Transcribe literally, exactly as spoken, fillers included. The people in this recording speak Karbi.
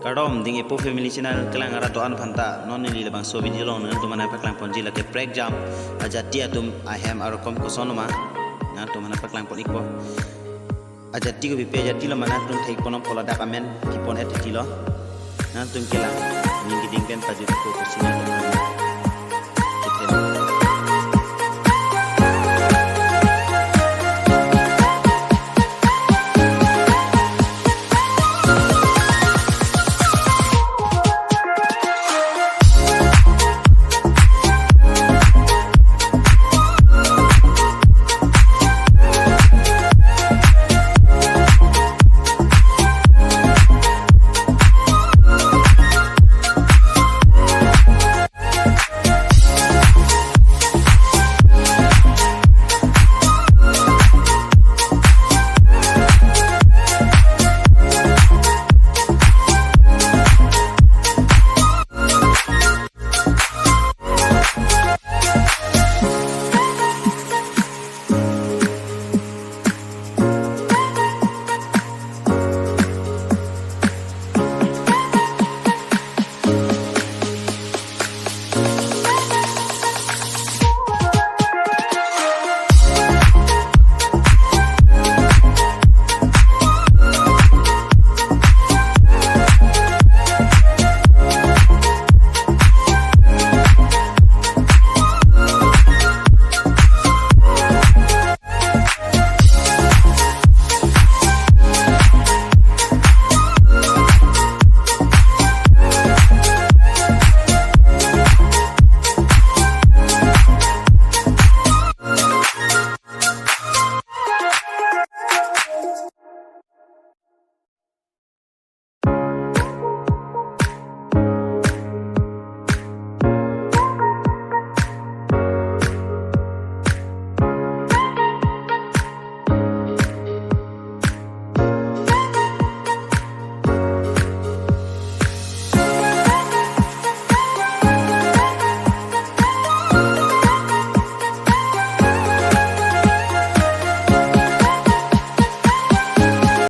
Kardom ding Epo Family Channel kelang arat do-an aphanta, non neli labangso video along nangtum aphan nangpaklang ponji lake prekjam ajati atum ahem arokom koson ma nangtum aphan nangpaklang pon ikpo. Ajati kopi pe ajati lo ma nangtum thek ponlongpo, ladak amen kipon et tilo. Nangtum kelang, ning keding pen pajut ikpo pusi nangtum aphan